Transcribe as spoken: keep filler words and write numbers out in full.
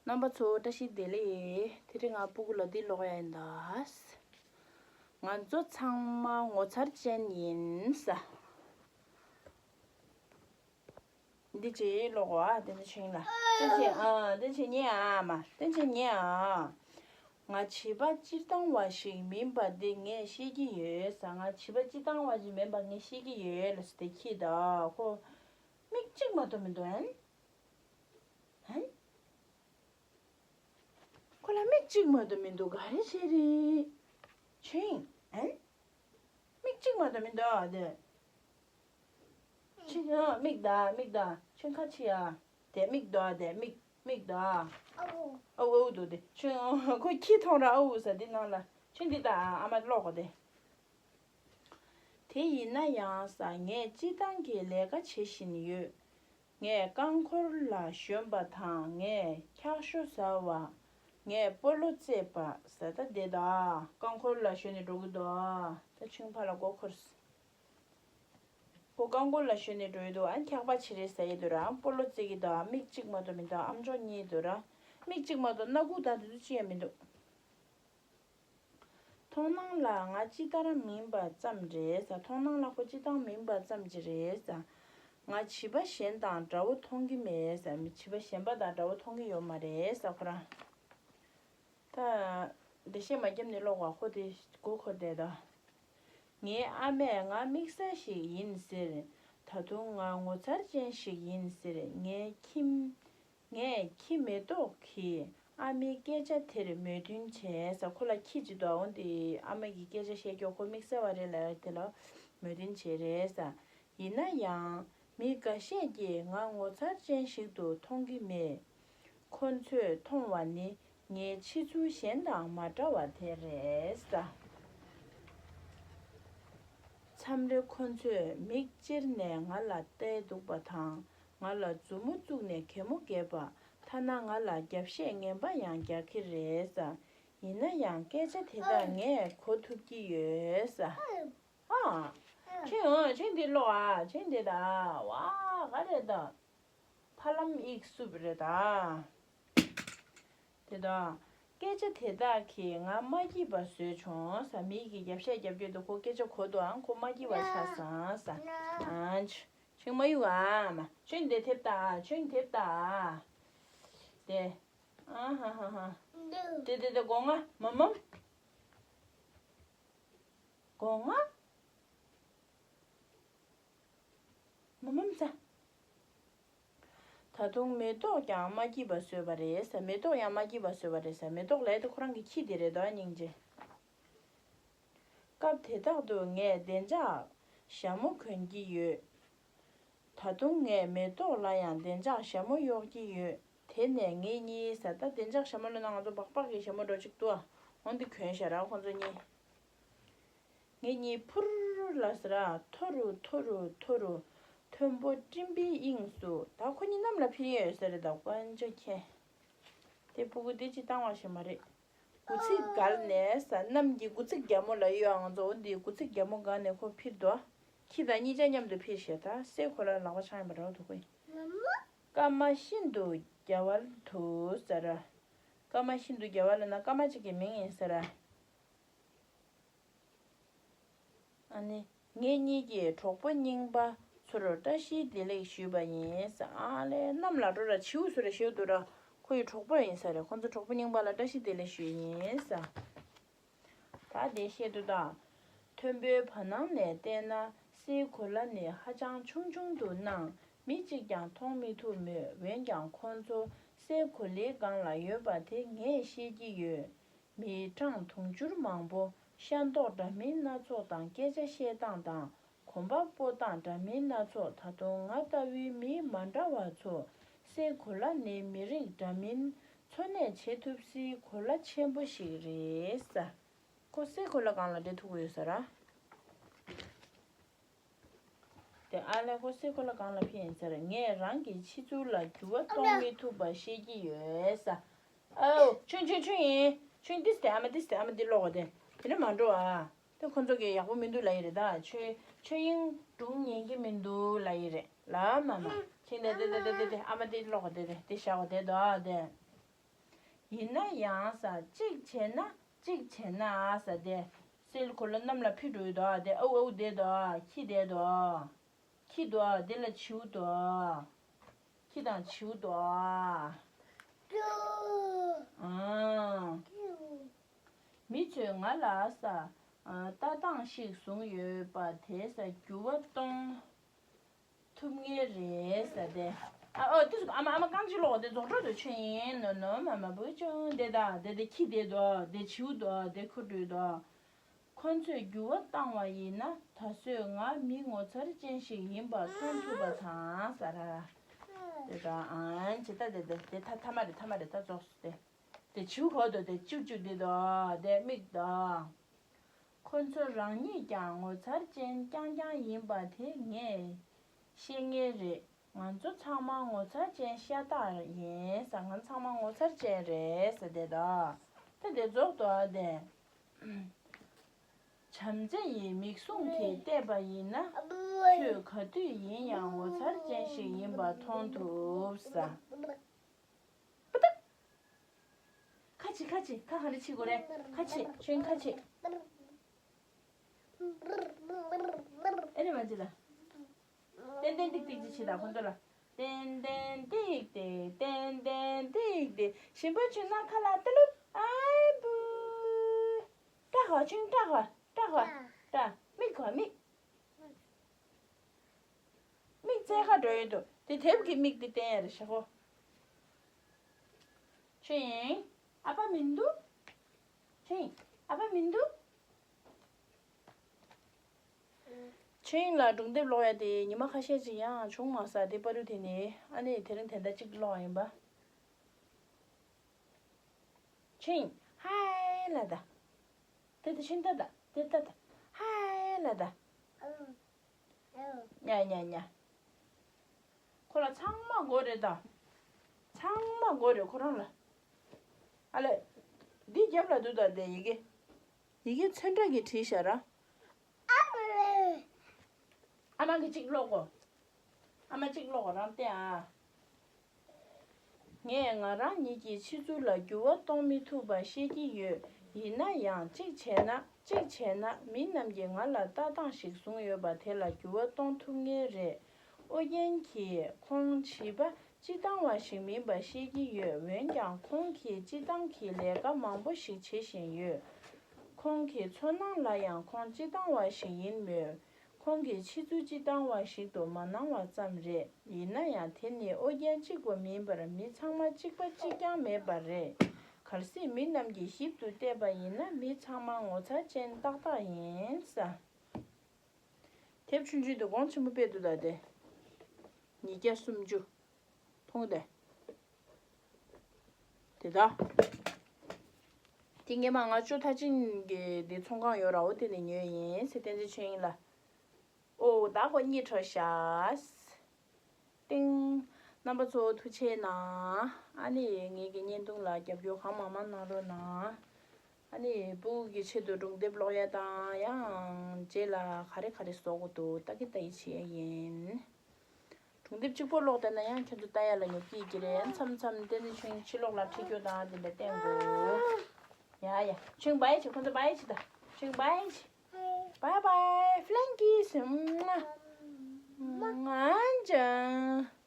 རྣམ་པ་ཚོ་བཀྲ་ཤིས་བདེ་ལེགས། དེ་རིང་ང་སྤུ་གུ་ལ་འདི་ཀློག་ཡ་ཡིན་ད། ང་ཚོ་ཚང་མ་ངོ་མཚར་ཅན་ཡིན་ས། འདི་ཅི་ཀློག་གོ་ཨ། བསྟན་ཆེན་ལ། བསྟན་ཆེན་ཨ། བསྟན་ཆེན་ཉེ་ཨ་མ། བསྟན་ཆེན་ཉེ་ཨ། ང་བྱིས་པ་སྤྱིར་བཏང་བ་ཞིག་མིན་པ་འདི་ངས་ཤེས་ཀྱི་ཡོད་ས། ང་བྱིས་པ་སྤྱིར་བཏང་བ་ཞིག་མིན་པ་ངས་ཤེས་ཀྱི་ཡོད་ལ་ཟེར་ཏེ་ཁྱི་ད་ཁོ། མིག་གཅིག་མ་གཏོགས་མི་འདུག་ཨན། ཨན། ཁོ་ལ་མིག་གཅིག་མ་གཏོགས་མི་འདུག་ག་རེ་བྱེད་རེད། ཆིང་། ཨན། མིག་གཅིག་མ་གཏོགས་མི་འདུག་ཨ་དེ། ཆིང་། ཨ། མིག་ད་མིག་ད་ཆིང་ཁ་ཆི་ཡ། དེ་མིག་ད་དེ་མིག་མིག་ད། ཨ་ཨུ་ཨུ་འདུག་དེ་ཆིང་། ཁོ་ཁྱི་མཐོང་ར་ཨ་ཨུ་ཟ་འདི་ནང་ལ་ཆིང་འདི་ད་ཨ་མ་ཀློག་གོ་དེ། དེ་ཡིན་ན་ཡང་ས་ངས་སྤྱིར་བཏང་གི་ལས་ཀ་བྱེད་བཞིན་ཡོད། ངས་རྐང་འཁོར་ལ་ཞོན་པ་དང་ངས་འཁྱག་ཞོ་ཟ་བ། ངས་སྤོ་ལོ་རྩེད་པ་ཟ་ད་དེ་ད། རྐང་འཁོར་ལ་ཞོན་ནས་འགྲོ་གི་འདུག་ད་ཆིང་ཕ་ལ་མགོ་འཁོར། ཁོ་རྐང་འཁོར་ལ་ཞོན་ནས་འགྲོ་ཡི་འདུག་ཨ་འཁྱག་པ་བྱེད་རེས་ཟ་ཡི་འདུག་ར། སྤོ་ལོ་རྩེད་ཀྱི་འདུག་མིག་གཅིག་མ་གཏོགས་མི་འདུག་ཨམ་ཅོག་གཉིས་འདུག་ར། མིག་གཅིག་མ་གཏོགས་སྣ་ཁུག་དང་དེ་ཚོ་ཅི་ཡང་མི་འདུག་མཐོང་སྣང་ལ་ང་ཅི་ལྟར་མིན་པ་ཙམ་རེད་ས། མཐོང་སྣང་ལ་ཁོ་སྤྱིར་བཏང་མིན་པ་ཙམ་ཅིག་རེད་ས། ང་བྱིས་པ་གཞན་དང་འདྲ་བོ་མཐོང་གི་མེད་ས། བྱིས་པ་གཞན་པ་དང་འདྲ་བོ་མཐོང་གི་ཡོད་མ་རེད་ས་ཁོ་རང་། ད་འགྲེལ་བཤད་མ་བརྒྱབ་ནས་ཀློག་པ་ཁོ་དེ་མགོ་འཁོར་བསྡད་ད། ངའི་ཨ་མས་ང་དམིགས་བསལ་ཞིག་ཡིན་ཟེར། ད་དུང་ང་ངོ་མཚར་ཅན་ཞིག་ཡིན་ཟེར། ངའི་ཁྱིམ། ངས་ཁྱི་མེ་ཏོག་གིས་ཨ་མའི་སྐད་ཆ་དེར་མོས་མཐུན་བྱས་ས། ཁོ་ལ་ཁྱི་ཅིག་འདུག་འོན་ཏེ་ཨ་མ་གི་སྐད་ཆ་བཤད་རྒྱུ་ཁོ་དམིགས་བསལ་བ་རེད་ལབ་ཡ་དེ་ལ་མོས་མཐུན་བྱས་རེད་ས། ཡིན་ན་ཡང་མི་འགའ་ཤས་ཀྱིས་ང་ངོ་མཚར་ཅན་ཞིག་ཏུ་མཐོང་གི་མེད། ཁོ་ཚོས་མཐོང་བ་ནི་ངའི་ཕྱི་ཚུལ་གཞན་དང་མ་འདྲ་བ་དེ་རེད་ས། མཚམས་རེ་ཁོ་ཚོས་མིག་ཅེར་ནས་ང་ལ་བལྟས་འདུག་པ་དང་། ང་ལ་མཛུབ་མོ་བཙུགས་ནས་གད་མོ་བགད་པ། ཐ་ན་ང་ལ་རྒྱབ་བཤད་ངན་པ་ཡང་རྒྱག་གི་རེད་ས། ཡིན་ན་ཡང་སྐད་ཆ་དེ་དག་ངས་གོ་ཐུབ་ཀྱི་ཡོད་ས། ཨ། ཆེན་ཨ་ཆེན་འདི་ཀློག་ཨ་ཆེན་འདི་ད། ཝ་ག་རེད་ད། ཕ་ལམ་ཨིག་སུབ་རེད་ད། དེ་དག་སྐད་ཆ་དེ་དག་གིས་ང་མ་སྐྱིད་པ་བཟོས་བྱུང་ས། མི་གིས་རྒྱབ་བཤད་རྒྱབ་རྒྱུ་དུ་ཁོ་སྐད་ཆ་གོ་འདུག་ཨང་ཁོ་མ་སྐྱིད་པ་ཆགས་སོང་ས། ཨ་ཆེན་མ་ཡུག་ཨ་མ་ཆེན་དེ་ཐེབས་ད་ཆེན་ཐེབས་ད། དེ། ཨ་ཧ་ཧ་ཧ། དེ་དེ་དེ་སྒོ་ང་མ་མམ། སྒོ་ང་། མ་མམ་ཚ། ད་དུང་མེ་ཏོག་ཀྱང་མ་སྐྱིད་པ་བཟོས་པ་རེད་ས། མེ་ཏོག་ཡང་མ་སྐྱིད་པ་བཟོས་པ་རེད་ས། མེ་ཏོག་ལབ་དེ་ཁོ་རང་གི་ཁྱི་དེ་རེད་དོ་སྙིང་རྗེ། སྐབས་དེ་དག་ཏུ་ངས་བདེ་འཇགས་ཞྭ་མོ་གོན་གྱི་ཡོད། ད་དུང་ངས་མེ་ཏོག་ལ་ཡང་བདེ་འཇགས་ཞྭ་མོ་གཡོག་གི་ཡོད། དེ་ནས་ངེད་གཉིས་ས། ད་བདེ་འཇགས་ཞྭ་མོ་ལབ་ན་ང་ཚོ་སྦག་སྦག་གི་ཞྭ་མོ་འདྲ་ཅིག་འདུག་ཨ། འོ་འདི་གོན་ཤག་ར་ཁོང་ཚོ་གཉིས། ངེད་གཉིས་ཕུར་ལ་ཟེར་ར་མཐོ་རུ་མཐོ་རུ་མཐོ་རུ། མཐོན་པོ་སྤྲིན་པའི་དབྱིངས་སུ། ད་ཁོ་གཉིས་གནམ་ལ་འཕུར་ཡོད་ས་རེད་ད་དཀོན་མཆོག་མཁྱེན། དེ་སྤུ་གུ་འདི་ཅི་བཏང་བ་ཞིག་མ་རེད། དགུ་ཚིགས་བརྒལ་ནས་ས། གནམ་གྱི་དགུ་ཚིགས་རྒྱ་མོ་ལ་གཡོ་ཨང་ཚོ་འདི་དགུ་ཚིགས་རྒྱ་མོ་བརྒལ་ནས་ཁོ་འཕུར་འདུག་ཁྱི་དང་གཉིས་ཆ་མཉམ་དུ་འཕུར་ཞེས་ད་སའི་གོ་ལ་ལག་པ་འཆང་ཡིན་པ་འདྲ་བོ་འདུག་གོ། སྐར་མ་ཤིན་ཏུ་རྒྱ་བལ་དུ་ཟེར། སྐར་མ་ཤིན་ཏུ་རྒྱ་བལ་ལབ་ན་སྐར་མ་གཅིག་གི་མིང་ཡིན་ཟེར། ཨ་ནི། ངེད་གཉིས་ཀྱིས་གྲོགས་པོ་རྙིང་པ་ཚོར་བཀྲ་ཤིས་བདེ་ལེགས་ཞུས་པ་ཡིན། ཨ་ལས་གནམ་ལ་འགྲོ་ར་བྱིའུ་ཚོ་ར་ཞེའུ་འདུག་ར་ཁོ་ཡི་གྲོགས་པོ་ཡིན་ས་རེད། ཁོ་ཚོ་གྲོགས་པོ་རྙིང་པ་ལ་བཀྲ་ཤིས་བདེ་ལེགས་ཞུས་ཡིན་ས། ད་དེ་བཤད་དུས་ད། མཐོན་པོའི་བར་སྣང་ནས་བལྟས་ན་སའི་གོ་ལ་ནི་ཧ་ཅང་ཆུང་ཆུང་དུ་སྣང་། མི་གཅིག་ཀྱང་མཐོང་མི་ཐུབ་མོད། འོན་ཀྱང་ཁོང་ཚོ་སའི་གོ་ལའི་སྒང་ལ་ཡོད་པ་དེ་ངས་ཤེས་ཀྱི་ཡོད། མི་གྲངས་དུང་ཕྱུར་མང་པོ་ཤ་མདོག་འདྲ་མིན་སྣ་ཚོགས་དང་སྐད་ཆ་བཤད་སྟངས་དང་གོམ་པ་སྤོ་སྟངས་འདྲ་མིན་སྣ་ཚོགས། ད་དུང་ང་ལྟ་བུའི་མི་མ་འདྲ་བ་ཚོ་སའི་གོ་ལ་ནས་མི་རིགས་འདྲ་མིན་འཚོ་གནས་བྱེད་ཐུབ་སའི་གོ་ལ་ཆེན་པོ་ཞིག་རེད་ས། ཁོ་སའི་གོ་ལ་སྒང་ལ་འགྲོ་ཐུབ་ཀྱི་ཡོད་ས་ར། དེ་ཨ་ལས་ཁོ་སའི་གོ་ལ་སྒང་ལ་འཕུར་ཡིན་ས་རེད། ངས་རང་གི་ཕྱི་ཚུལ་ལ་འགྱུར་བ་གཏོང་མི་ཐུབ་པ་ཤེས་ཀྱི་ཡོད་ས། ཨོ། ཆུང་ཆུང་ཆུང་ཡིན། ཆུང་ཏིས་དེ་ཨ་མ་ཏིས་དེ་ཨ་མ་ཏིས་ཀློག་གོ་དེ། དེ་ནས་མ་འགྲོ་ཨ། དེ་ཁོ་ཚོ་གི་ཡག་པོ་མི་འདུག་ལབ་ཡི་རེད་ད། ཆོས་ཆོས་དབྱིངས་སྒྲུང་ཉན་གྱི་མི་འདུག་ལབ་ཡི་རེད་ལ་མ་མ། ཆེན་དེ་དེ་དེ་དེ་དེ་ཨ་མ་ཏིས་ཀློག་གོ་དེ་དེ་དེ་བཞག་གོ་དེ་དོ་ཨ་དེ། ཡིན་ན་ཡང་ས་གཅིག་བྱས་ན་གཅིག་བྱས་ན་ས་དེ་སིལ་གོ་ལ་གནམ་ལ་ཕི་འགྲོ་ཡི་དོ། དེ་ཨའུ་ཨའུ་དེ་དོ། ཁྱི་དེ་དོ། ཁྱི་དོ། དེ་ལ་བྱིའུ་དོ། ཁྱི་དང་བྱིའུ་དོ། ཨ། མི་ཚོས་ང་ལ་ས་ལྟ་སྟངས་ཤིག་བཟུང་ཡོད་པ་དེ་ས་འགྱུར་བ་གཏོང་ཐུབ་ངེས་རེད་ས་དེ། ཨ་ཨོ་དེ་ཨ་མ་ཨ་མ་རྐང་གཅིག་ལོག་དེ་རྫོགས་འགྲོ་དུ་ཆོས་ཡིན་ནོ་ནོ་མ་མ་བུ་ཅུང་དེ་དང་དེ་དེ་ཁྱི་དེ་དོ། དེ་བྱིའུ་དོ། དེ་ཁུ་འགྲོས་དོ། ཁོ་ཚོས་འགྱུར་བ་བཏང་བ་ཡིན་ན་ད་གཟོད་ང་མི་ངོ་མཚར་ཅན་ཞིག་ཡིན་པ་མཐོང་ཐུབ་པ་དང་ས་ར། དེ་དང་ཨན་ཇི་ལྟ་དེ་དེ་དེ་ཐ་ཐ་མ་རེད། ཐ་མ་རེད། ད་རྫོགས་སོ་དེ། དེ་བྱིའུ་གོ་དོ། དེ་ཅུག་ཅུག་དེ་དོ། དེ་མིག་དོ། ཁོ་ཚོ་རང་ཉིད་ཀྱང་ངོ་མཚར་ཅན་རྐྱང་རྐྱང་ཡིན་པ་དེ་ངས་ཤེས་ངེས་རེད། ང་ཚོ་ཚང་མ་ངོ་མཚར་ཅན་ཤ་སྟག་ཡིན་ས། ང་ཚང་མ་ངོ་མཚར་ཅན་རེད་ས་དེ་དོ། ད་དེ་རྫོགས་དོ་ཨ་དེ། བྱམས་བརྩེ་ཡི་མིག་ཟུང་གིས་བལྟས་པ་ཡིན་ན། ཁྱོད་ག་དུས་ཡིན་ཡང་ངོ་མཚར་ཅན་ཞིག་ཡིན་པ་མཐོང་ཐུབ་ས། པ་ཏག་ཁ་ཕྱེ། ཁ་ཕྱེ། ཁ་ག་རེ་ཕྱེ་དགོས་རེད། ཁ་ཕྱེ། ཆོས་ཁ་ཕྱེ། ཨེ་རེད་མ་ཅི་ལ། ཏན་ཏན་ཏིག་ཏིག་ཅི་བྱེད་དང་ཁོ་ཚོ་ལ། ཏན་ཏན་ཏིག་ཏིག་ཏན་ཏན་ཏིག་ཏིག་ཞིམ་པོ་བྱུང་ན་ཁ་ལ་ཏི་ལུ། ཨའི་བུ། ཏྲ་ཧོ་ཆུང་ཏྲ་ཧོ་ཏྲ་ཧོ་ཏྲ། མིག་གོ་མིག་མིག་བཙལ་ཁ་འགྲོ་ཡོད་དོ། དེ་དེབ་ཀྱི་མིག་དེ་བསྟན་ཡ་རེད་ཤག་གོ། ཆོས་ཡིན། ཨ་ཕ་མི་འདུག་ཆོས་ཡིན། ཨ་ཕ་མི་འདུག་ཆོས་ཡིན་ལ་སྒྲུང་དེབ་ཀློག་ཡ་དེ་ཉི་མ་ཁ་ཤས་ཅིག་ཡང་བྱུང་མ་སོང་། དེ་པ་རུ་དེ་ནས་ཨ་ནི་དེ་རིང་དེ་འདྲ་གཅིག་ཀློག་ཡིན་པ། ཆོས་ཡིན། ཧའི་ལ་ད། དེ་དེ་ཤིན་ད་ད། དེ་ད་ད། ཧའི་ལ་ད། ཉ་ཉ་ཉ། ཁོ་ལ་ཚང་མ་དགོས་རེད་ད། ཚང་མ་དགོས་རེད་ཁོ་རང་ལ། ཨ་ལས། འདི་རྒྱབ་ལ་འདུག་ད་དེ་ཡི་གེ་ཡི་གེ་ཚོན་ཁྲ་གིས་བྲིས་ཤག་ར། ཨ་མ་གིས་གཅིག་ཀློག་གོ། ཨ་མ་གཅིག་ཀློག་གོ་རང་བལྟས་ཨ། ངས་ང་རང་ཉིད་ཀྱི་ཕྱི་ཚུལ་ལ་འགྱུར་བ་གཏོང་མི་ཐུབ་པ་ཤེས་ཀྱི་ཡོད། ཡིན་ན་ཡང་གཅིག་བྱས་ན་གཅིག་བྱས་ན་མི་རྣམས་ཀྱིས་ང་ལ་ལྟ་སྟངས་ཤིག་བཟུང་ཡོད་པ་དེ་ལ་འགྱུར་བ་གཏོང་ཐུབ་ངེས་རེད། ཨོ་རྒྱན་གྱིས་ཁོང་བྱིས་པ་སྤྱིར་བཏང་བ་ཞིག་མིན་པ་ཤེས་ཀྱི་ཡོད། འོན་ཀྱང་ཁོང་གིས་སྤྱིར་བཏང་གི་ལས་ཀ་མང་པོ་ཞིག་བྱེད་བཞིན་ཡོད། ཁོང་གི་ཚོར་སྣང་ལ་ཡང་ཁོང་སྤྱིར་བཏང་བ་ཞིག་ཡིན་མོད། ཁོང་གི་ཕྱི་ཚུལ་སྤྱིར་བཏང་བ་ཞིག་ཏུ་མ་སྣང་བ་ཙམ་རེད། ཡིན་ན་ཡང་དེ་ནི་ཨོ་རྒྱན་གཅིག་པུ་མིན་པར་མི་ཚང་མ་གཅིག་པ་གཅིག་རྐྱང་མེད་པ་རེད། གལ་སྲིད་མི་རྣམས་ཀྱིས་ཞིབ་ཏུ་བལྟས་པ་ཡིན་ན་མི་ཚང་མ་ངོ་མཚར་ཅན་ཏག་ཏག་ཡིན་ས། དེབ་ཆུང་ཆུང་དེ་གོང་ཆེན་པོ་དཔེ་འདུག་ད་དེ། ཉིས་བརྒྱ་སུམ་ཅུ། མཐོང་དེ། དེ་ད། དེ་ངས་མ་ང་ཅོ་ཐ་ཅིན་གྱི་དེ་ཚོང་ཁང་ཡོད་ར་འོ་དེ་ནས་ཉོས་ཡིན་ཟེར་བསྟན་འཛིན་ཆོས་དབྱིངས་ལ། ཨོ་ད་ཁོ་གཉིད་ཁྲོ་ཤག་ཏིང་། རྣམ་པ་ཚོ་ཐུགས་རྗེ་གནང་། ཨ་ནི་ངེད་ཀྱི་བརྙན་ཐུང་ལ་རྒྱབ་སྐྱོར་གང་མང་མང་གནང་རོགས་གནང་། ཨ་ནི་སྤུ་གུ་གི་ཆེད་དུ་སྒྲུང་དེབ་ཀློག་ཡ་དང་ཡང་རྗེས་ལ་ག་རེ་ག་རེ་བཟོ་དགོས་འདུག་ལྟ་གི་ལྟ་གི་བྱེད་ཡ་ཡིན། སྒྲུང་དེབ་གཅིག་པོ་ཀློག་བསྡད་ན་ཡང་ཁྱོད་ཚོ་ལྟ་ཡ་ལ་ཉོབ་ཀྱི་ཡོད་ཀྱི་རེད། མཚམས་མཚམས་བསྟན་འཛིན་ཆོས་དབྱིངས་ཕྱི་ལོགས་ལ་ཁྲིད་རྒྱུ་དང་དེ་འདྲ་བསྟན་དགོས། ཡ་ཡ་ཆོས་དབྱིངས་བཱའི་བྱེད། ཁོང་ཚོ་བཱའི་བྱེད་ད། ཆོས་དབྱིངས་བཱའི་བྱེད། བཱའི་བཱའི་ཕི་ལིང་ཀིས། ང་ཅང་།